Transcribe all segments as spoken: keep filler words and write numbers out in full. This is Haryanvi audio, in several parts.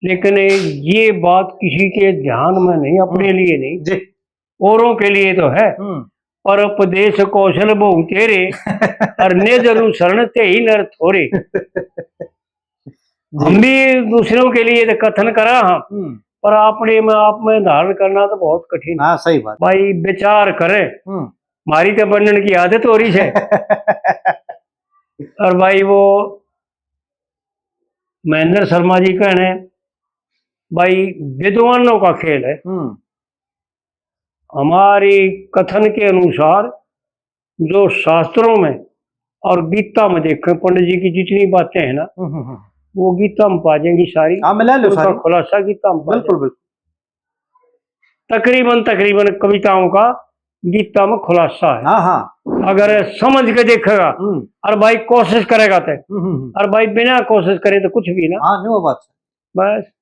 लेकिन ये बात किसी के ध्यान में नहीं, अपने हम्म। लिए नहीं, जी। औरों के लिए तो है। हम्म। पर उपदेश कौशल बहु तेरे, और ने जरू शरण ते ही नर थोरे। जी। हम भी दूसरों के लिए तो कथन करा, हाँ, हम्म। पर अपने में, आप में धारण करना तो बहुत कठिन है। हाँ, सही बात। भाई विचार करे, हम्म। म्हारी तो बनने की आदत हो रही है। और भाई वो महेंद्र शर्मा जी कहने, भाई विद्वानों का खेल है। हम्म। हमारी कथन के अनुसार जो शास्त्रों में और गीता में देखें, पंडित जी की जितनी बातें हैं ना, हम्म, हम्म, हम्म। वो गीता में पा जाएंगी सारी। हाँ, मिला लो उनका सारी। खुलासा गीता में पा बिल्कुल, जाएंगे। बिल्कुल। तकरीबन, तकरीबन कविताओं का गीता में खुलासा है। हाँ, हाँ। अगर समझ के देखेगा हम्म। और भाई कोशिश करेगा तो, हम्म, हम्म, हम्म। और भाई बिना कोशिश करे तो कुछ भी ना। हाँ, नहीं, वो बात है। बस।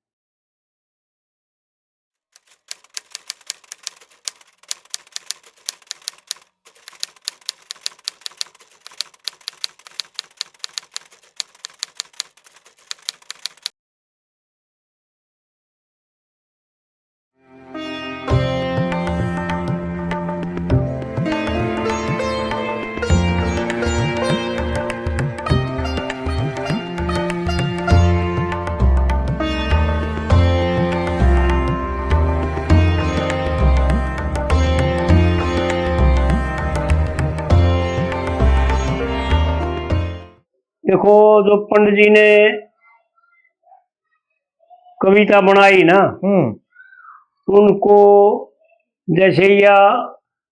देखो, जो पंडित जी ने कविता बनाई ना, हम्म। उनको जैसे या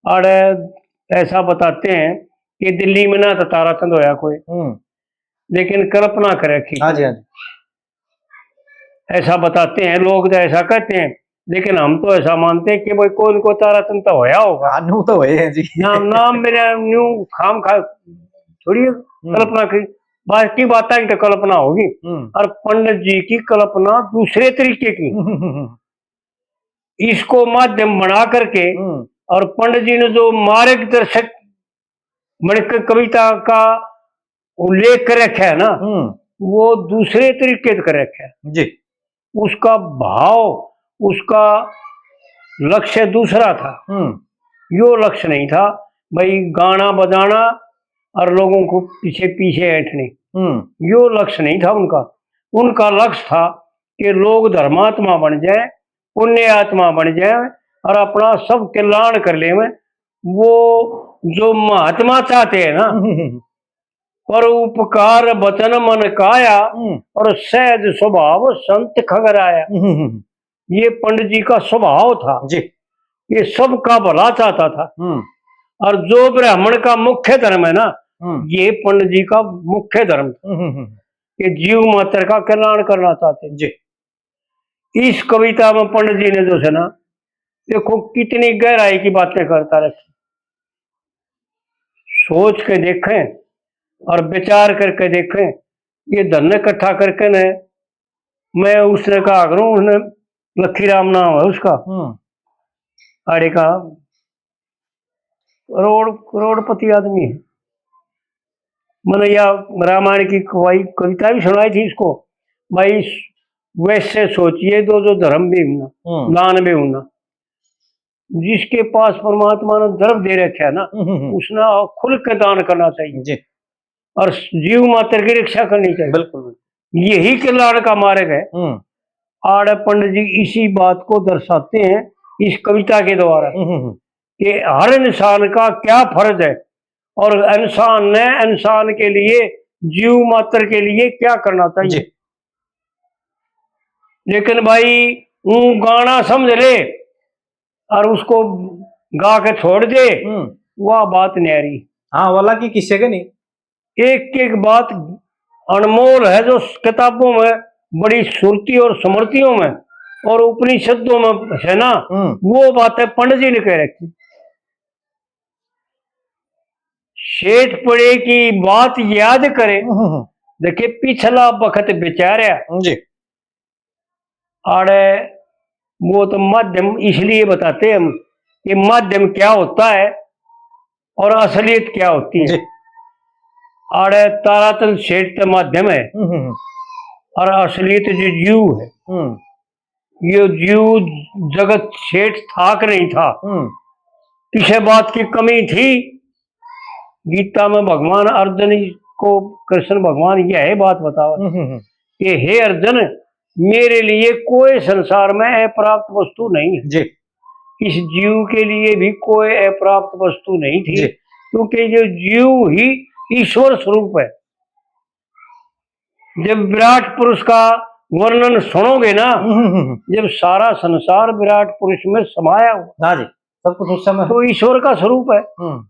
आड़े ऐसा बताते हैं कि दिल्ली में ना तो ताराचंद होया कोई, हम्म। लेकिन कल्पना कर रखी। हाँ जी, हाँ जी। ऐसा बताते हैं लोग, तो ऐसा कहते हैं, लेकिन हम तो ऐसा मानते हैं कि भाई कोई न कोई ताराचंद तो होया होगा। हाँ, न्यू तो होए हैं जी। नाम, नाम मेरा न्यू खाम खा थोड़ी हम्म। कल्पना की, बाकी बातें की तो कल्पना होगी। हम्म। और पंडित जी की कल्पना दूसरे तरीके की। हम्म, हम्म, हम्म। इसको माध्यम बना करके हम्म। और पंडित जी ने जो मार्गदर्शक बन के कविता का उल्लेख कर रखा है ना, हम्म। वो दूसरे तरीके से कर रखा है। जी। उसका भाव, उसका लक्ष्य दूसरा था। हम्म। यो लक्ष्य नहीं था भाई गाना बजाना और लोगों को पीछे पीछे ऐंठने, हम्म। यो लक्ष्य नहीं था उनका। उनका लक्ष्य था कि लोग धर्मात्मा बन जाए, पुण्य आत्मा बन जाए और अपना सब कल्याण कर लेवे। वो जो महात्मा चाहते हैं ना, हम्म। पर उपकार वचन मन काया हम्म। और सहज स्वभाव संत खगराया। हम्म। ये पंडित जी का स्वभाव था। जी। ये सबका भला चाहता था। हम्म। और जो ब्राह्मण का मुख्य धर्म है ना, हम्म। ये पंडित जी का मुख्य धर्म था। हम्म, हम्म, हम्म। ये जीव मात्र का कल्याण करना चाहते। जी। इस कविता में पंडित जी ने जो है ना, देखो कितनी गहराई की बातें करता रखी। सोच के देखें और विचार करके देखें। ये धन इकट्ठा करके ने, मैं उसने कहा करूं, उसने लखीराम नाम है उसका, हम्म। आड़े का करोड़, करोड़पति आदमी है। मैंने या रामायण की कवाई, कविता भी सुनाई थी इसको। भाई, वैसे सोचिए, दो जो धर्म भी होना, हम्म। दान भी होना, जिसके पास परमात्मा ने द्रव्य दे रखा है ना, हम्म, हम्म, हम्म। उसने खुल के दान करना चाहिए। जी। और जीव मात्र की रक्षा करनी चाहिए। बिल्कुल, बिल्कुल। यही कल्याण का मार्ग है। हम्म। आड़े पंडित जी इसी बात को दर्शाते हैं इस कविता के द्वारा हम्म, हम्म, हम्म। कि हर इंसान का क्या फर्ज है और इंसान ने इंसान के लिए, जीव मात्र के लिए क्या करना चाहिए। जी। लेकिन भाई, वो गाना समझ ले और उसको गा के छोड़ दे, हम्म। वह बात न्यारी। हाँ, वाला की किस्से के नहीं। एक एक बात अनमोल है, जो किताबों में बड़ी सुरती और स्मृतियों में और उपनिषदों में है ना, हम्म। वो बातें पंडित जी ने कह रखी। सेठ पड़े की बात याद करे, हम्म। देखिए, पिछला बखत विचारया। जी। आड़े वो तो माध्यम इसलिए बताते हैं हम कि माध्यम क्या होता है और असलियत क्या होती है। जी। आड़े ताराचंद सेठ तो माध्यम है, हम्म, हम्म, हम्म। और असलियत जो जीव है, हम्म। ये जीव जगत सेठ था कि नहीं था, हम्म। किसे बात की कमी थी? गीता में भगवान अर्जुन को कृष्ण भगवान यह बात बतावा हम्म, हम्म, हम्म। कि हे अर्जुन, मेरे लिए कोई संसार में अप्राप्त वस्तु नहीं है। जी। इस जीव के लिए भी कोई अप्राप्त वस्तु नहीं थी, जी। क्योंकि ये जीव ही ईश्वर स्वरूप है। जब विराट पुरुष का वर्णन सुनोगे ना, हम्म, हम्म, हम्म। जब सारा संसार विराट पुरुष में समाया हुआ, हाँ जी, सब कुछ उस समय। तो ईश्वर का स्वरूप है। हम्म।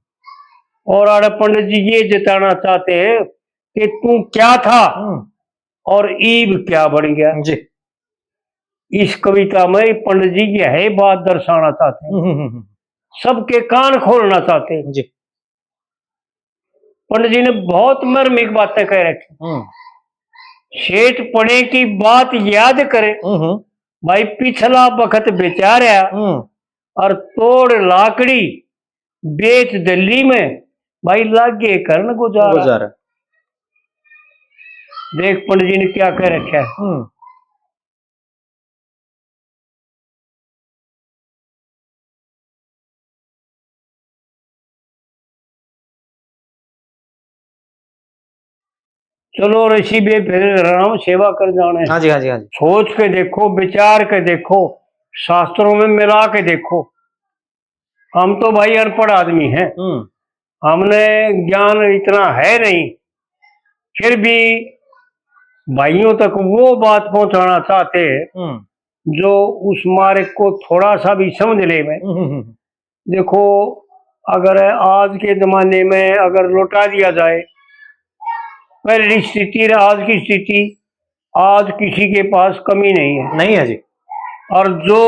और आड़े पंडित जी ये जताना चाहते हैं कि तू क्या था हम्म। और ईब क्या बन गया। जी। इस कविता में पंडित जी यही बात दर्शाना चाहते हैं, हम्म, हम्म, हम्म। सबके कान खोलना चाहते हैं। जी। पंडित जी ने बहुत मार्मिक बातें कह रखी। हम्म। सेठ पने की बात याद करे, हम्म। भाई पिछला बखत बेचारया हम्म। और तोड़ लाकड़ी बेच दिल्ली में, भाई लागे करण गुजारा। गुजारा। देख पंडित जी ने क्या कह रखा है। हम्म। चलो ऋषि बे फिर राम सेवा कर जाने। हाँ जी, हाँ जी, हाँ जी। सोच के देखो, विचार के देखो, शास्त्रों में मिला के देखो। हम तो भाई अनपढ़ आदमी हैं, हम्म। हमने ज्ञान इतना है नहीं, फिर भी भाइयों तक वो बात पहुंचाना चाहते हैं हम्म। जो उस मार्ग को थोड़ा सा भी समझ ले में। हम्म, हम्म, हम्म। देखो, अगर आज के जमाने में अगर लौटा दिया जाए, पहली स्थिति और आज की स्थिति, आज किसी के पास कमी नहीं है। नहीं है जी। और जो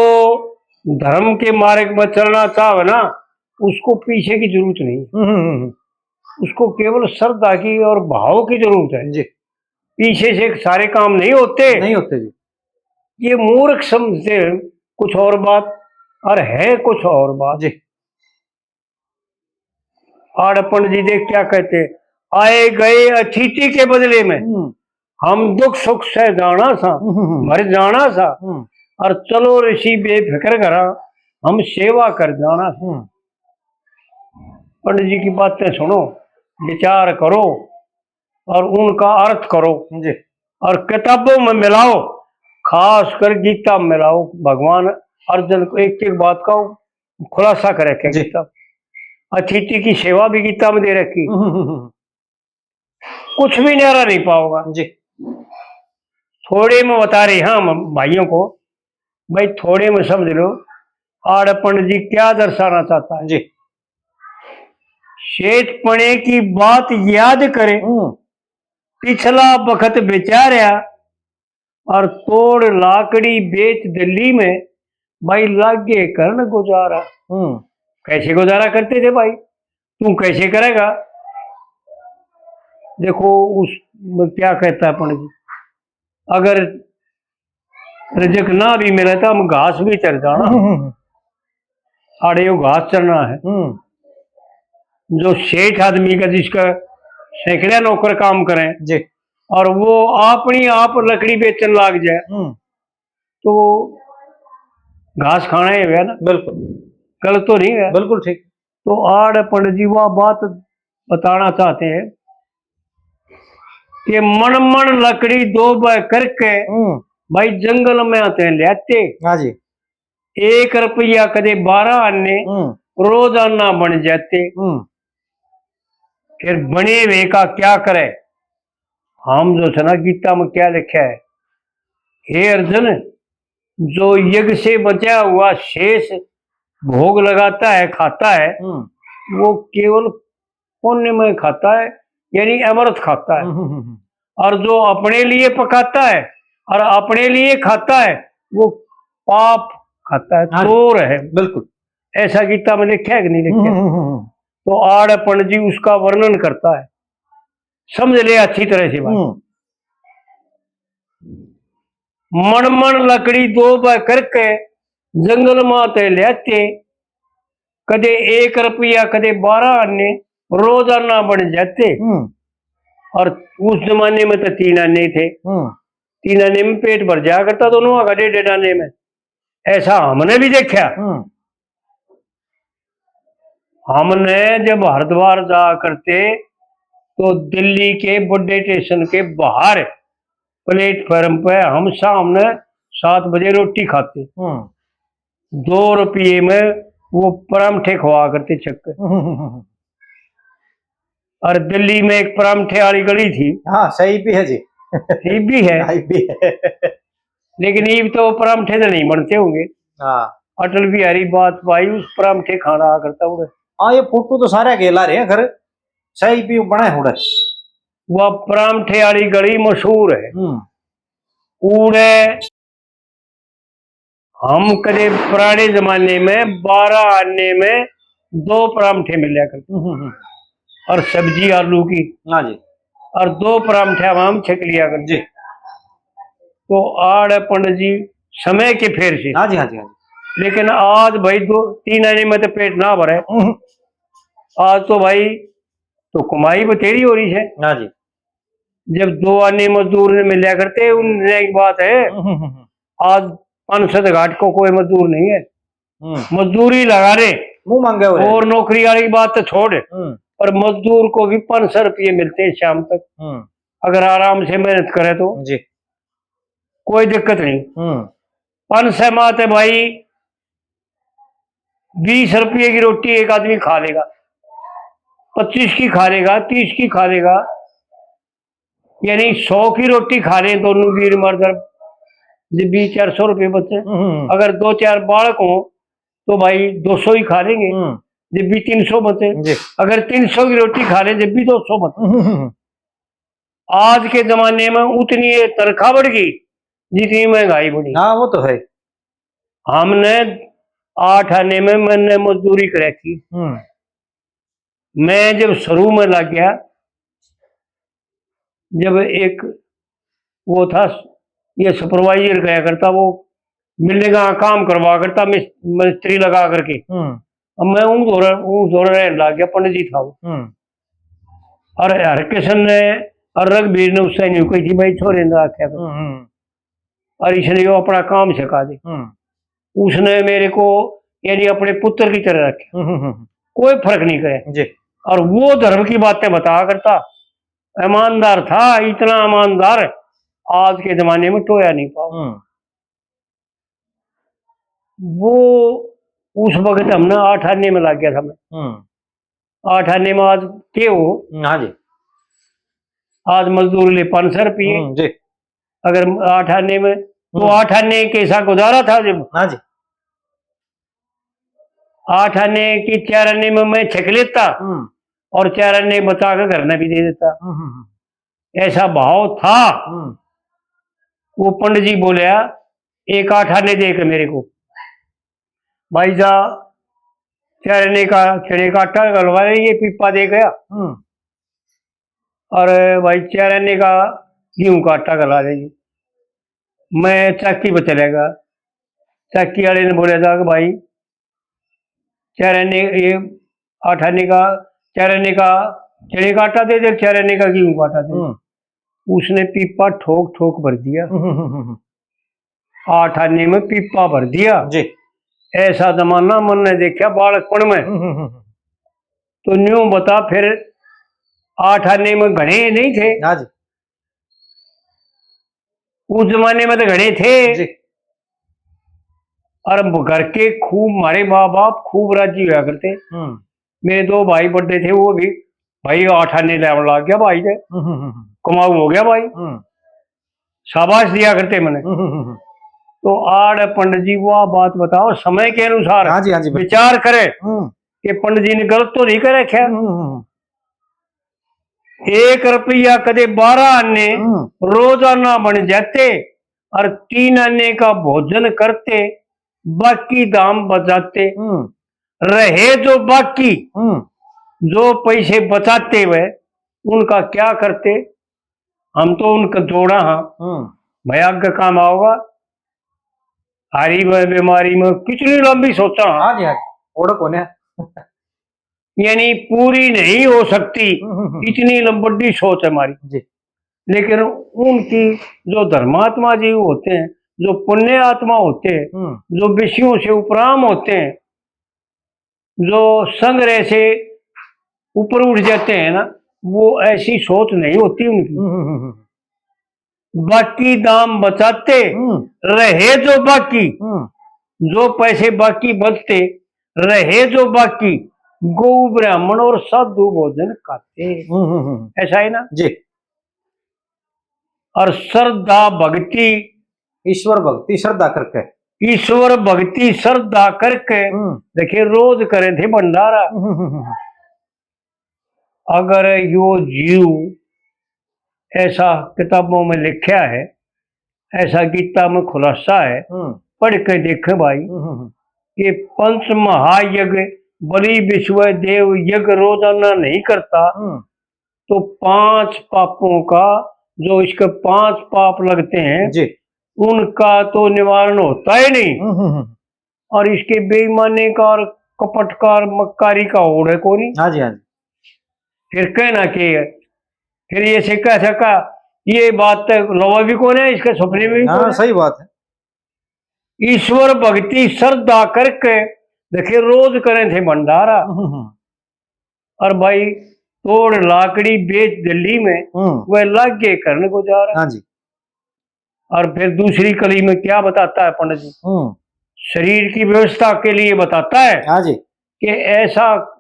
धर्म के मार्ग में चलना चाहे ना, उसको पीछे की जरूरत नहीं। हम्म, हम्म, हम्म। उसको केवल श्रद्धा की और भाव की जरूरत है। जी। पीछे से सारे काम नहीं होते। नहीं होते जी। ये मूर्ख समझते हैं कुछ और बात, और है कुछ और बात। जी। आड़े पंडित जी देख क्या कहते, आए गए अतिथि के बदले में हम्म। हम दुख सुख से जाना सा, हम्म, हम्म, हम्म। मर जाना सा, हम्म। और चलो ऋषि बेफिक्र करा, हम सेवा कर जाना सा। हम्म। पंडित जी की बातें सुनो, विचार करो और उनका अर्थ करो जी। और किताबों में मिलाओ, खास कर गीता में मिलाओ। भगवान अर्जुन को एक एक बात का खुलासा कर रखे जी। गीता। अतिथि की सेवा भी गीता में दे रखी। हम्म, हम्म, हम्म। कुछ भी न्यारा नहीं पाओगा। जी। थोड़े में बता रहे हैं हम भाइयों को, भाई थोड़े में समझ लो, आड़े पंडित जी क्या दर्शाना चाहता है। जी। सेठ पने की बात याद करे, हम्म। पिछला बखत बेचारया और तोड़ लाकड़ी बेच दिल्ली में, भाई लागे करण गुजारा। हम्म। कैसे गुजारा करते थे भाई, तू कैसे करेगा? देखो उस क्या कहता है पंडित जी, अगर रजक ना भी मिले तो हम घास भी चर जाना। हम्म। आड़े यो घास चरना है। हम्म। जो सेठ आदमी का, जिसका सैकड़े नौकर काम करें जी। और वो अपनी आप लकड़ी बेचन लाग जाए, हम्म। तो वो घास खाना ही हुआ ना। बिल्कुल। गलत तो नहीं हुआ। बिल्कुल ठीक। तो आड़े पंडित जी वह बात बताना चाहते हैं कि मण मण लकड़ी दो बै करके हम्म। भाई जंगल में आते हैं लेते। हाँ जी। एक रुपया कदे बारह आने हम्म। रोजाना बन जाते। हम्म। फिर बने हुए का क्या करे? हम जो है ना गीता में क्या लिखा है, हे अर्जुन, जो यज्ञ से बचा हुआ शेष भोग लगाता है, खाता है, हम्म। वो केवल पुण्य में खाता है, यानी अमृत खाता है। हम्म, हम्म, हम्म। और जो अपने लिए पकाता है और अपने लिए खाता है, वो पाप खाता है, हाँ जी। चोर है। बिल्कुल। ऐसा गीता में लिखा है कि नहीं लिखा? हम्म, हम्म, हम्म। तो आड़े पंडित जी उसका वर्णन करता है, समझ ले अच्छी तरह से बात। हम्म। मण मण लकड़ी दो बै करके जंगल माते लेते, कदे एक रुपया कदे बारह आने रोजाना बन जाते। हम्म। और उस जमाने में तो तीन आने थे। हम्म। तीन आने में पेट भर जाया करता दोनों का, डेढ़ डेढ़ आने में। ऐसा हमने भी देखा। हम्म हमने जब हरिद्वार जाया करते तो दिल्ली के बड़े स्टेशन के बाहर प्लेटफॉर्म पे हम शाम ने सात बजे रोटी खाते। हम्म दो रुपये में वो परांठे खवा करते छक के। हम्म और दिल्ली में एक परांठे वाली गली थी। हाँ, सही भी है जी। ये भी है, सही भी है। लेकिन ये तो परांठे तो नहीं बनते होंगे। हाँ अटल बिहारी वाजपेयी उस परांठे खाना आ करता उड़े। हाँ, ये फोटो तो सारे गेला रहे हैं घर, सही भी बना है उड़े। वह परांठे वाली गली मशहूर है। हम्म उड़े हम कदे पुराने जमाने में बारह आने में दो परांठे मिल्या करते हम्म, हम्म, हम्म। और सब्जी आलू की, हाँ जी। और दो परांठे हम छक लिया करते। जी। तो आड़ पंडित जी समय के फेर से। हाँ जी, हाँ जी, हाँ जी। लेकिन आज भाई दो तीन आने में तो पेट ना भरे। हम्म, आज तो भाई तो कमाई बतेरी हो रही है। हाँ जी। जब दो आने मजदूर ने मिल्या करते उनने एक बात है। हम्म, हम्म, हम्म, आज पाँच सौ घाट को कोई मजदूर नहीं है। हम्म। मजदूरी लगा रहे। मुंह मांगे हो रहे। और नौकरी वाली बात तो छोड़, हम्म पर मजदूर को भी पाँच सौ रुपये मिलते हैं शाम तक, हम्म अगर आराम से मेहनत करे तो। जी। कोई दिक्कत नहीं। हम्म पाँच सौ मात है भाई, बीस रुपये की रोटी एक आदमी खा लेगा, पच्चीस की खा लेगा, तीस की खा लेगा, यानी सौ की रोटी खा रहे हैं दोनों वीर मर्दर, जब भी चार सौ रुपये बचे। हम्म अगर दो चार बालक हो तो भाई दो सौ ही खा लेंगे, हम्म जब भी तीन सौ बचे। जी। अगर तीन सौ की रोटी खा रहे जब भी दो सौ बचे। हम्म, हम्म, हम्म। आज के जमाने में उतनी ये तनख्वाह बढ़ गई जितनी महंगाई बढ़ी। हाँ, वो तो है। हमने आठ आने में मैंने मजदूरी कर रखी। हम्म मैं जब शुरू में लग गया, जब एक वो था, ये सुपरवाइजर गया करता, वो मिलने का काम करवा करता, मिस- मिस्त्री लगा करके। हम्म अब मैं ऊँ धोरा ऊँ धोरा रहने लग गया, पंडित जी था वो। हम्म और हरकिशन ने और रघबीर ने उससे नहीं कही थी, भाई छोरे ने रखा था। हम्म हम्म और इसने यो अपना काम सिखा दे। हम्म उसने मेरे को यानी अपने पुत्र की तरह रखे, हम्म, हम्म, हम्म। कोई फर्क नहीं करे। जी। और वो धर्म की बातें बता करता, ईमानदार था, इतना ईमानदार आज के जमाने में टोया नहीं पाओ। हम्म वो उस वक्त हमने आठ आने में लग गया था मैं। हम्म आठ आने में आज के हो, हाँ जी। आज मजदूर ले पाँच सौ रुपये। हम्म जी। अगर आठ आने में तो हम्म। आठ आने कैसा गुजारा था जब हाँ जी। आठ आने की चार आने में मैं छक लेता हम्म और चार आने बचा के घर में भी दे देता, हम्म हम्म, ऐसा भाव था। हम्म वो पंडित जी बोलिया, एक आठ आने दे के मेरे को, भाई जा चार आने का चने का आटा गलवा ले, ये पीपा दे गया। हम्म और भाई चार आने का गेहूं का आटा गला देंगे। मैं चाकी पर चलेगा, चाकी वाले ने बोला था कि भाई चार आने, ये आठ आने का, चार आने का चने का आटा दे दे, चार आने का गेहूं का आटा दे। हम्म उसने पीपा ठोक ठोक भर दिया, हम्म, हम्म, हम्म, आठ आने में पीपा भर दिया। जी। ऐसा जमाना मन ने देखा बालकपन में। हम्म हम्म, हम्म। तो न्यू बता फिर, आठ आने में घने नहीं थे, हाँ जी। उस जमाने में तो घने थे। जी। और घर के खूब, हमारे माँ बाप खूब राजी हुआ करते। हम्म मेरे दो भाई बड़े थे, वो भी, भाई आठ आने लेवन लग गया भाई के, हम्म हम्म, हम्म कमाऊ हो गया भाई, हम्म, शाबाश दिया करते मैंने। हम्म हम्म, हम्म। तो आड़ पंडित जी वो बात बताओ, समय के अनुसार हाँ जी, हाँ जी, बिल्कुल। विचार करे हम्म कि पंडित जी ने गलत तो नहीं कर रखा। हम्म हम्म, हम्म। एक रुपया कदे बारह आने हम्म। रोजाना बन जाते और तीन आने का भोजन करते, बाकी दाम बचाते, हम्म रहे जो बाकी, हम्म जो पैसे बचाते हुए उनका क्या करते? हम तो उनका जोड़ा हाँ, हम्म भाई आगे काम आओगा। हारी में, बीमारी में कितनी लंबी सोचा हाँ, हाँ जी, हाँ जी। ओढ़ कोने। यानी पूरी नहीं हो सकती, हम्म हम्म, हम्म। इतनी लंबी सोच है हमारी। जी। लेकिन उनकी जो धर्मात्मा जीव होते हैं, जो पुण्य आत्मा होते हैं, हम्म। जो विषयों से उपराम होते हैं, जो संग्रह से ऊपर उठ जाते हैं ना, वो ऐसी सोच नहीं होती उनकी। हम्म, हम्म, हम्म। बाकी दाम बचाते हम्म। रहे जो बाकी, हम्म। जो पैसे बाकी बचते रहे जो बाकी, गौ ब्राह्मण और साधु भोजन खाते। हम्म, हम्म, हम्म। ऐसा है ना? जी। और श्रद्धा भक्ति, ईश्वर भक्ति श्रद्धा करके। ईश्वर भक्ति श्रद्धा करके, हम्म। देखिए, रोज करे थे भंडारा। हम्म, हम्म, हम्म। अगर यो जीव, ऐसा किताबों में लिखा है, ऐसा गीता में खुलासा है, हम्म। पढ़ के देखे भाई, हम्म, हम्म, हम्म। ये पंच महायज्ञ, बलि विश्व देव यज्ञ रोजाना नहीं करता, हम्म। तो पांच पापों का, जो इसके पांच पाप लगते हैं, जी। उनका तो निवारण होता ही नहीं। हम्म, हम्म, हम्म। और इसके बेईमानी का और कपट का और मक्कारी का होड़ है कोनी। हाँ जी, हाँ जी। फिर कहना के है? फिर ये से कह सका, ये बात तो लवा भी कौन है, इसके सपने में भी हाँ, कौन है? सही बात है। ईश्वर भक्ति श्रद्धा करके, देखिए, रोज करे थे भंडारा। हम्म, हम्म। और भाई, तोड़ लाकड़ी बेच दिल्ली में, हम्म। वह लागे करने को जा रहा। हाँ जी। और फिर दूसरी कली में क्या बताता है पंडित जी? हम्म। शरीर की व्यवस्था के लिए बताता है हाँ जी। कि ऐसा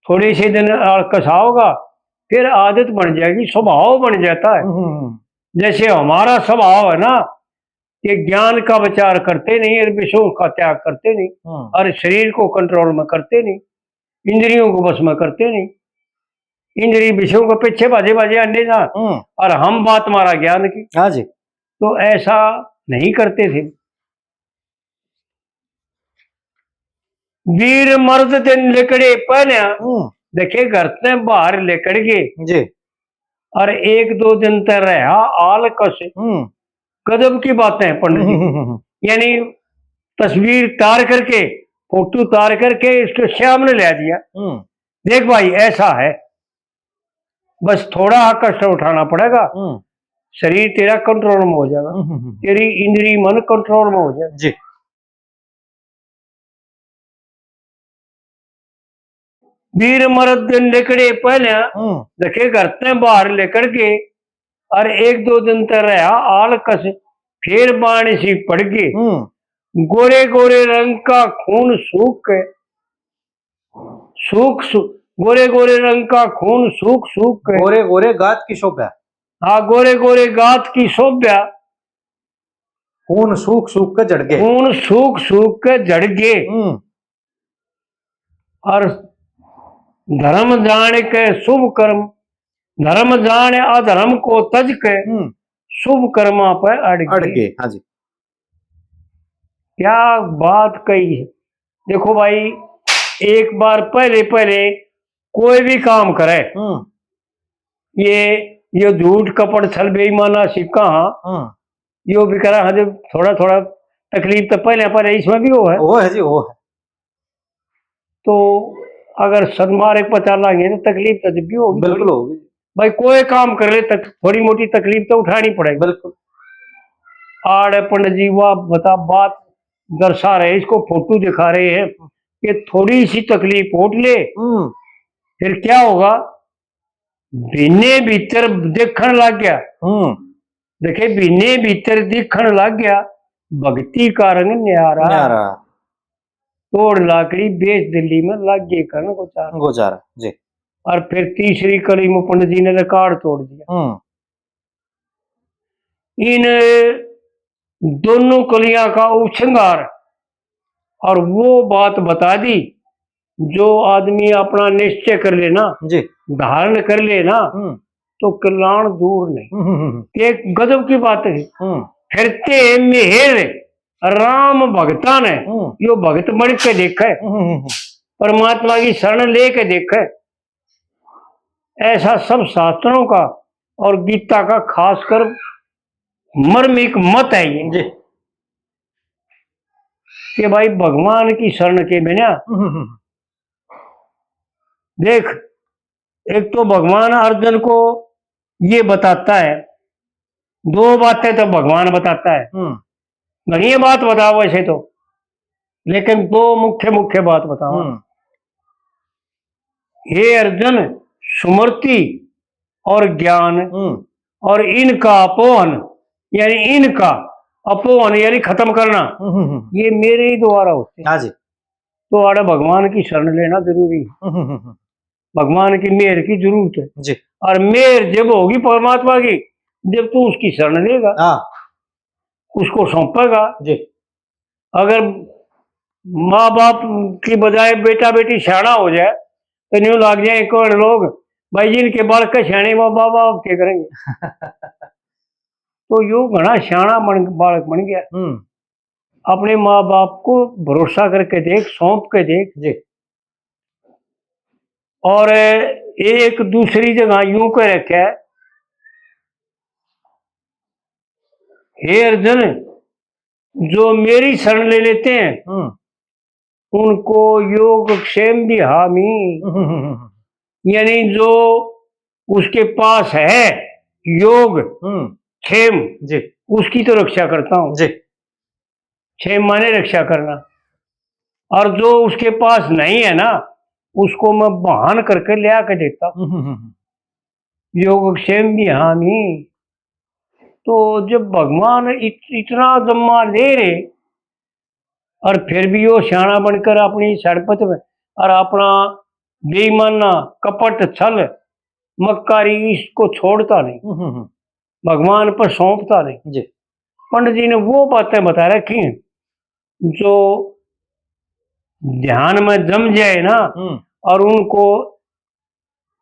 थोड़े से दिन आलकस आओगा, फिर आदत बन जाएगी, स्वभाव बन जाता है। हम्म, हम्म, हम्म। जैसे हमारा स्वभाव है ना, कि ज्ञान का विचार करते नहीं और विषयों का त्याग करते नहीं हम्म। और शरीर को कंट्रोल में करते नहीं, इंद्रियों को बस में करते नहीं, इंद्री विषयों के पीछे भाजे भाजे आंदे जा हम्म। और हम बात मारा ज्ञान की। हाँ जी। तो ऐसा नहीं करते थे। वीर मर्द दिन लिकड़े पहने, हम्म। देखे घर से बाहर लिकड़ गए जी। और एक दो दिन तक रहा आलकस। हम्म। गजब की बातें हैं पंडित जी। हम्म, हम्म, हम्म। यानी तस्वीर तार करके, फोटो तार करके इसके सामने ले दिया। हम्म। देख भाई, ऐसा है, बस थोड़ा कष्ट उठाना पड़ेगा, हम्म। शरीर तेरा कंट्रोल में हो जाएगा, हम्म, हम्म, हम्म। तेरी इंद्री मन कंट्रोल में हो जाएगा। जी। वीर मर्द दिन लिकड़े पहले, हम्म। देखे घर से बाहर लिकड़ गए, और एक दो दिन तक रहा आलकस, फिर बाण सी पड़ गए। हम्म। गोरे गोरे रंग का खून सूख के, सूख सू-, गोरे गोरे रंग का खून सूख सूख के। गोरे गोरे गात की शोभा। हाँ, गोरे गोरे गात की शोभा। खून सूख सूख के झड़ गए। खून सूख सूख के झड़ गए। हम्म। और धर्म जान के शुभ कर्म, धर्म जान अधर्म को तज के हम्म। शुभ कर्मा पे अड़ अड़ गए। गए, हाँ जी। क्या बात कही है। देखो भाई, एक बार पहले, पहले कोई भी काम करे, हम्म। ये, ये झूठ, कपट, छल, बेईमाना, सिक्का, हाँ, हम्म। यो भी करा, हाँ, जब थोड़ा, थोड़ा तकलीफ तो पहले, पहले इसमें भी वो है। वो है जी, वो है। तो अगर सन्मार्ग पर चलांगे तो तकलीफ तो जब भी होगी। बिल्कुल होगी। भाई, कोई काम कर ले, तक, थोड़ी मोटी तकलीफ तो उठानी पड़ेगी। बिल्कुल। आड़े पंडित जी, वाह, बता, बात दर्शा रहे, इसको फोटो दिखा रहे हैं कि थोड़ी सी तकलीफ उठ ले, हम्म। फिर क्या होगा? भीने भीतर देखण लग गया। हम्म। देखे, भीने भीतर दिखण लग गया, भक्ति का रंग न्यारा। न्यारा। तोड़ लाकड़ी बेच दिल्ली में, लागे करण गुजारा। गुजारा, जी। और फिर तीसरी कली में पंडित जी ने रिकॉर्ड तोड़ दिया। हम्म। इन दोनों कलियां का उपसंहार और वो बात बता दी, जो आदमी अपना निश्चय कर लेना, जी। धारण कर लेना, हम्म। तो कल्याण दूर नहीं। हम्म, हम्म, हम्म। एक गजब की बात है। हम्म। फिरते मेहर राम भगता ने, हम्म। यो भगत बन के देखे, हम्म, हम्म, हम्म। परमात्मा की शरण लेके देखे। ऐसा सब शास्त्रों का और गीता का खासकर मर्मिक मत है ये, जी। कि भाई, भगवान की शरण के बिना, हम्म, हम्म, हम्म। देख, एक तो भगवान अर्जुन को ये बताता है। दो बातें तो भगवान बताता है, हम्म। घणी बात बताओ वैसे तो, लेकिन दो मुख्य मुख्य बात बताओ। हम्म। हे अर्जुन, स्मृति और ज्ञान हम्म। और इनका अपोहन, यानी इनका अपोहन यानी खत्म करना, हम्म, हम्म, हम्म। ये मेरे ही द्वारा होते हैं। हाँ जी। तो आड़े भगवान की शरण लेना जरूरी है। हम्म, हम्म, हम्म। भगवान की मेहर की जरूरत है। जी। और मेहर जब होगी परमात्मा की, जब तू उसकी शरण लेगा, हाँ। उसको सौंपेगा। जी। अगर माँ बाप की बजाय बेटा बेटी सियाणा हो जाए, तो न्यू लाग जाए एक और लोग, भाई जी, इनके बालक के सियाणे माँ बाप, बाप के करेंगे? तो यो घणा सियाणा बन, बालक बन गया। हम्म। अपने माँ बाप को भरोसा करके देख, सौंप के देख। जी। और एक दूसरी जगह यूं कह रखे है, हे अर्जुन, जो मेरी शरण ले लेते हैं, हम्म। उनको योगक्षेम भी हामी। हम्म, हम्म, हम्म। यानी जो उसके पास है योग, हम्म। क्षेम, जी। उसकी तो रक्षा करता हूँ। जी। क्षेम माने रक्षा करना। और जो उसके पास नहीं है ना, उसको मैं बहान करके ले आके देता हूँ। हम्म, हम्म, हम्म। योगक्षेम भी हामी। तो जब भगवान इत-, इतना जम्मा ले रहे और फिर भी वो सियाणा बनकर अपनी सड़पत में और अपना बेईमाना, कपट, छल, मक्कारी, इसको छोड़ता नहीं, हम्म, हम्म, हम्म। भगवान पर सौंपता नहीं। जी। पंडित जी ने वो बातें बता रखी हैं जो ध्यान में जम जाए ना, हम्म। और उनको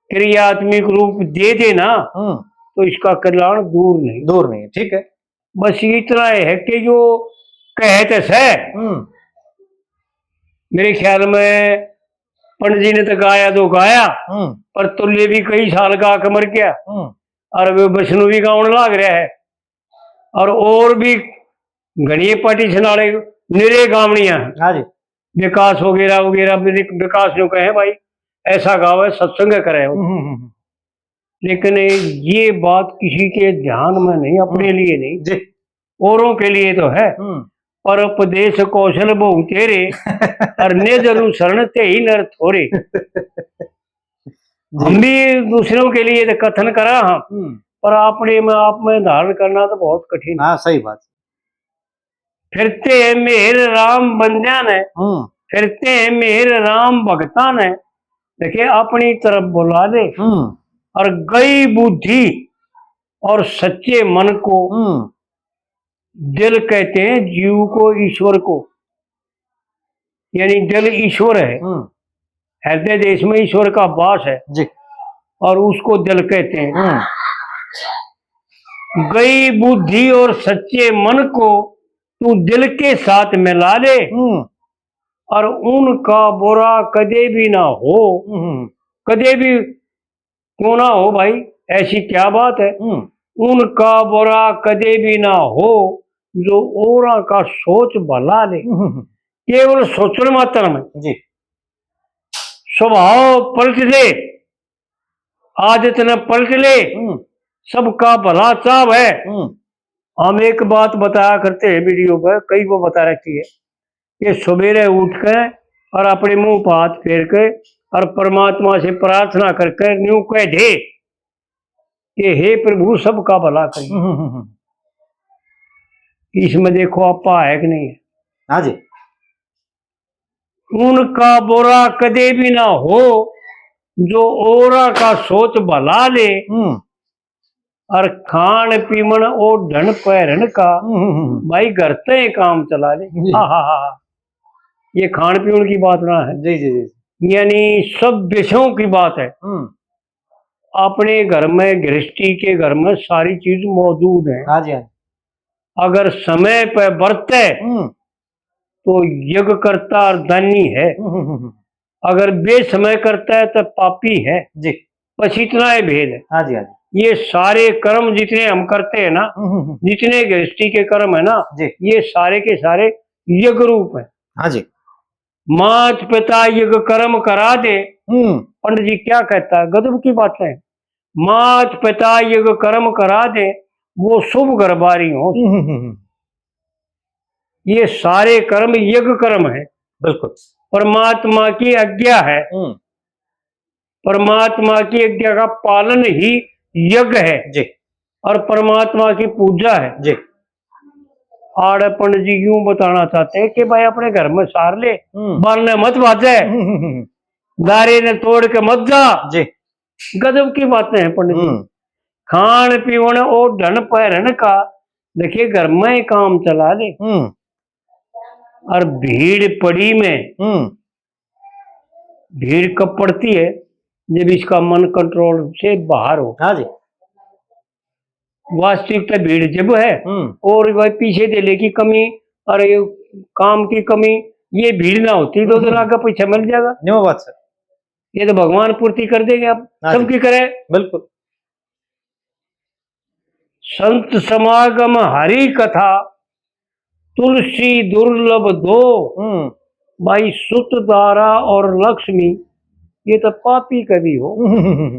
क्रियात्मक रूप दे दे ना, हम्म। तो इसका कल्याण दूर नहीं। दूर नहीं, ठीक है। बस इतना है कि जो कहे तो सै, हम्म। मेरे ख्याल में पंडित जी ने तो गाया तो गाया, हम्म। पर तुल्य भी कई साल गा के मर गया। हम्म। और वे विष्णु भी गाउन लाग रहा है। और, और भी घणिए पार्टी सुनाले निरे गावणिया। हाँ जी। विकास वगैरह वगैरह, विक-, विकास जो कहे भाई, ऐसा गावे, सत्संग करे हो। हम्म, हम्म, हम्म। लेकिन ये बात किसी के ध्यान में नहीं, अपने हम्म। लिए नहीं, जी। औरों के लिए तो है। हम्म। पर उपदेश कौशल बहु तेरे, और निज अनुसरण ते ही नर थोरे। जी। हम भी दूसरों के लिए तो कथन करा हम, हम्म। पर अपने में, आप में धारण करना तो बहुत कठिन है। हाँ, सही बात। फिरते हैं मेहर राम बंद्या ने, हम्म। फिरते हैं मेहर राम भगता ने, देखिए, अपनी तरफ बुला ले। हम्म। और गई बुद्धि और सच्चे मन को, हम्म। दिल कहते हैं जीव को, ईश्वर को, यानी दिल ईश्वर है। हम्म। हृदय देश में ईश्वर का वास है। जी। और उसको दिल कहते हैं। हम्म। गई बुद्धि और सच्चे मन को तू दिल के साथ मिला ले, हम्म। और उनका बुरा कदे भी ना हो। हम्म। कदे भी क्यों ना हो भाई, ऐसी क्या बात है? हम्म। उनका बुरा कदे भी ना हो, जो औरां का सोच भला ले। हम्म। केवल सोचण मात्र में जी। स्वभाव पलट ले, आदत न पलट ले, हम्म। सबका भला चाहवै। हम्म। हम एक बात बताया करते हैं वीडियो पर, कई वो बता रखी है, कि सवेरे उठ के और अपने मुंह पर हाथ फेर के और परमात्मा से प्रार्थना करके न्यू कह दे कि हे प्रभु, सबका भला करिए। हम्म, हम्म, हम्म। इसमें देखो, आपा है कि नहीं है? हाँ जी। उनका बुरा कदे भी ना हो, जो औरा का सोच भला ले। हम्म। और खान पीवण ओढ़ण पहरण का, हम्म, हम्म, हम्म। भाई, घर ते ही काम चला ले। जी। हा, हा, हा, हा। ये खान पीवण की बात ना है। जी, जी, जी। यानी सब विषयों की बात है। हम्म। अपने घर में, गृहस्थी के घर में सारी चीज मौजूद है। हाँ जी, हाँ जी। अगर समय पे बरते, हम्म। तो यज्ञकर्ता और दानी है। हम्म, हम्म, हम्म। अगर बेसमय करता है तो पापी है। जी। बस इतना ही भेद है। हाँ जी, हाँ जी। ये सारे कर्म जितने हम करते हैं ना, हम्म, हम्म, हम्म। जितने गृहस्थी के कर्म है ना, जी। ये सारे के सारे यज्ञ रूप है। हाँ जी। मात पिता यज्ञ कर्म करा दे। हम्म। पंडित जी क्या कहता है, गजब की बातें। मात पिता यज्ञ कर्म करा दे, वो शुभ घर बारी हो। हम्म, हम्म, हम्म। ये सारे कर्म यज्ञ कर्म है। बिल्कुल। परमात्मा की आज्ञा है। हम्म। परमात्मा की आज्ञा का पालन ही यज्ञ है। जी। और परमात्मा की पूजा है। जी। आड़े पंडित जी यूं बताना चाहते हैं कि भाई, अपने घर में सार ले, हम्म। बारने मत बाजे, हम्म, हम्म, हम्म। दारे ने तोड़ के मत जा। जी। गजब की बातें हैं पंडित जी। हम्म। खान पीवण और धन पहरन का, देखिए, घर में ही काम चला ले। हम्म। और भीड़ पड़ी में, हम्म। भीड़ कब पड़ती है? जब इसका मन कंट्रोल से बाहर हो। हाँ जी। वास्तविकता भीड़ जब है, हम्म। और वह पीछे देले की कमी और ये काम की कमी, ये भीड़ ना होती, दो दिन हम्म। आगे पीछे मिल जाएगा। न्यू बात सर। ये तो भगवान पूर्ति कर देंगे आप, हाँ जी। सबकी करे। बिल्कुल। संत समागम हरि कथा, तुलसी दुर्लभ दो। हम्म। भाई, सुत दारा और लक्ष्मी, ये तो पापी कवि हो। हम्म।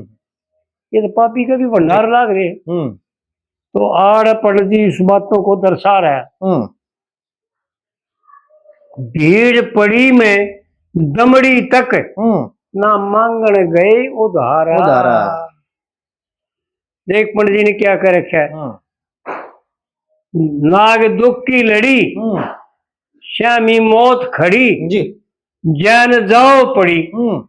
ये तो पापी कवि भंडार लाग रहे। हम्म। तो आड़ पंडित जी इस बातों को दर्शा रहा है। हम्म। भीड़ पड़ी में दमड़ी तक, हम्म। ना मांगण गए उधारा। उधारा। देख पंडित जी ने क्या कर रखा है। हम्म। नाग दुख की लड़ी, हम्म। श्यामी मौत खड़ी, जी। जैन जाओ पड़ी, हम्म।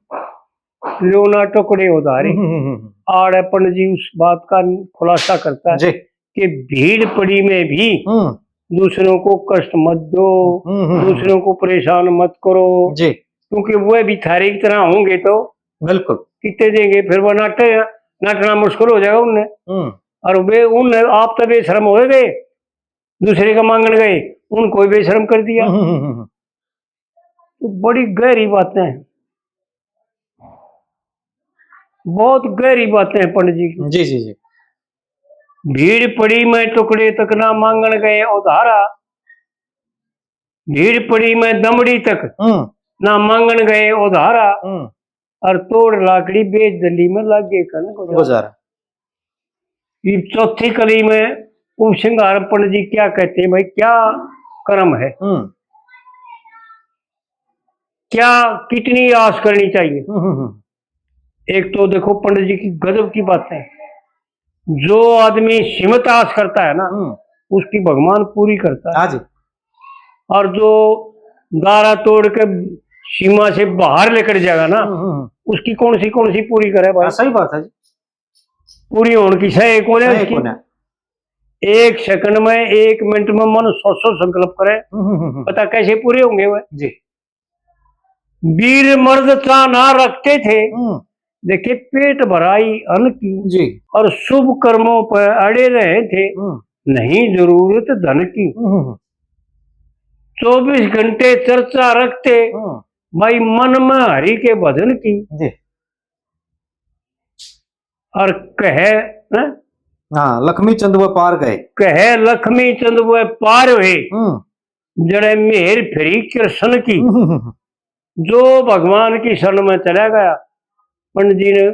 लो ना टुकड़े उधारे। हम्म, हम्म, हम्म। आड़े पंडित जी उस बात का खुलासा करता है जी। कि भीड़ पड़ी में भी हम्म। दूसरों को कष्ट मत दो, हम्म, हम्म, हम्म। दूसरों को परेशान मत करो, जी। क्योंकि वह भी थारे की तरह होंगे तो बिल्कुल। कितने देंगे, फिर वो नाटे, नाटना मुश्किल हो जाएगा उनने। हम्म। और वे उन आप तो बेशरम हो गए, दूसरे का मांगण गए, उनको भी बेशरम कर दिया। हम्म, हम्म, हम्म। तो बड़ी गहरी बातें हैं, बहुत गहरी बातें हैं पंडित जी की। जी, जी, जी। भीड़ पड़ी में टुकड़े तक ना मांगण गए उधारा, भीड़ पड़ी में दमड़ी तक हम्म। ना मांगण गए उधारा, हम्म। और तोड़ लाकड़ी बेच दली में लागे कन गुजारा। गुजारा। ये चौथी कली में उपसंहार पंडित जी क्या कहते हैं भाई, क्या कर्म है, हम्म। क्या, कितनी आस करनी चाहिए? हम्म, हम्म, हम्म। एक तो देखो पंडित जी की गजब की बातें, जो आदमी सीमित आस करता है ना, हम्म। उसकी भगवान पूरी करता है। हाँ जी। और जो दारा तोड़ के सीमा से बाहर लेकर जाएगा ना, हम्म, हम्म, हम्म। उसकी कौन सी, कौन सी पूरी करे भाई? हाँ, सही बात है जी। पूरी होने की सह एक होने सही उसकी। कोने। एक सेकंड में, एक मिनट में मन सौ सौ संकल्प करे, हम्म, हम्म, हम्म। पता कैसे पूरे होंगे वह? जी। वीर मर्द चाह ना रखते थे, हम्म। देखिए, पेट भराई अन्न की, जी। और शुभ कर्मों पर अड़े रहे थे, हम्म। नहीं जरूरत धन की। हम्म। चौबीस घंटे चर्चा रखते, हम्म। भाई, मन में हरि के भजन की। जी। और कहे, हैं? हाँ, लक्ष्मी चंद वह पार गए। कहे लक्ष्मी चंद वह पार हुए, हम्म। जड़े मेहर फेरी कृष्ण की। हम्म। जो भगवान की शरण में चला गया, पंडित जी ने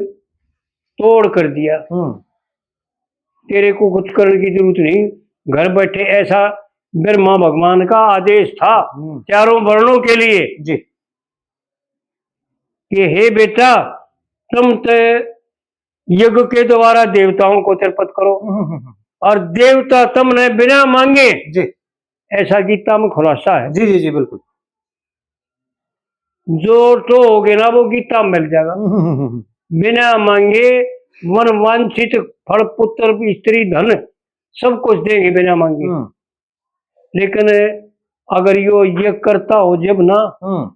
तोड़ कर दिया। हम्म। तेरे को कुछ करने की जरूरत नहीं, घर बैठे ऐसा ब्रह्मा भगवान का आदेश था हम्म। चारों वर्णों के लिए जी। कि हे बेटा, तुम ते यज्ञ के द्वारा देवताओं को तृप्त करो हम्म, हम्म, हम्म। और देवता तुमने बिना मांगे जी। ऐसा गीता में खुलासा है। जी, जी, जी, बिल्कुल। जो टोहोगे ना, वो गीता में मिल जाएगा। हम्म, हम्म, हम्म। बिना मांगे वन वांछित फल, पुत्र, स्त्री, धन, सब कुछ देंगे बिना मांगे। हम्म। लेकिन अगर यो ये करता हो जब ना, हम्म।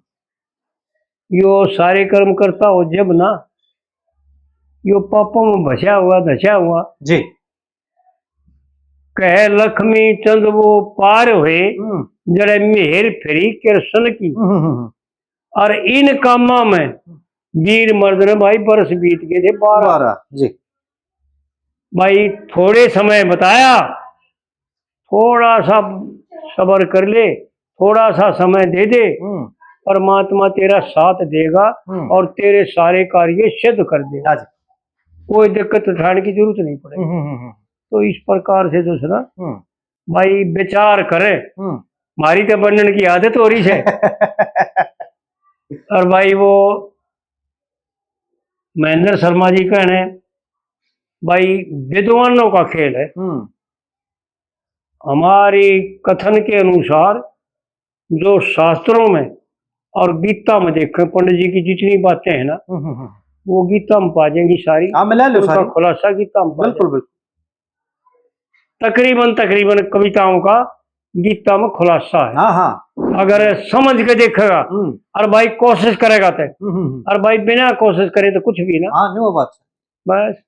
यो सारे कर्म करता हो जब ना, यो पापों में भसा हुआ, धसा हुआ। जी। कहे लक्ष्मी चंद वो पार हुए, हम्म। जड़े मेहर फेरी कृष्ण की। हम्म, हम्म, हम्म। और इन कामों में वीर मर्द ने भाई बरस बीत गए थे बारह। बारह, जी। भाई थोड़े समय बताया, थोड़ा सा सब्र कर ले, थोड़ा सा समय दे दे, हम्म। परमात्मा तेरा साथ देगा हम्म। और तेरे सारे कार्य सिद्ध कर देगा। हाँ जी। कोई दिक्कत उठाने की जरूरत नहीं पड़ेगी। हम्म, हम्म, हम्म, तो इस प्रकार से जो है ना हम्म, भाई विचार करे, हम्म। मारी तो बनने की आदत हो रही है। और भाई वो महेंद्र शर्मा जी कहने, भाई विद्वानों का खेल है। हम्म, हमारी कथन के अनुसार जो शास्त्रों में और गीता में देखें, पंडित जी की जितनी बातें हैं ना, हम्म, हम्म, हम्म। वो गीता में पा जाएंगी सारी। हाँ, मिला लो उनका सारी। खुलासा गीता में पा बिल्कुल, जाएगा। बिल्कुल। तकरीबन तकरीबन कविताओं का गीता में खुलासा है। हाँ, हाँ। अगर समझ के देखेगा हम्म, और भाई कोशिश करेगा तो, हम्म, हम्म, हम्म। और भाई बिना कोशिश करे तो कुछ भी ना। हाँ, नहीं, वो बात। बस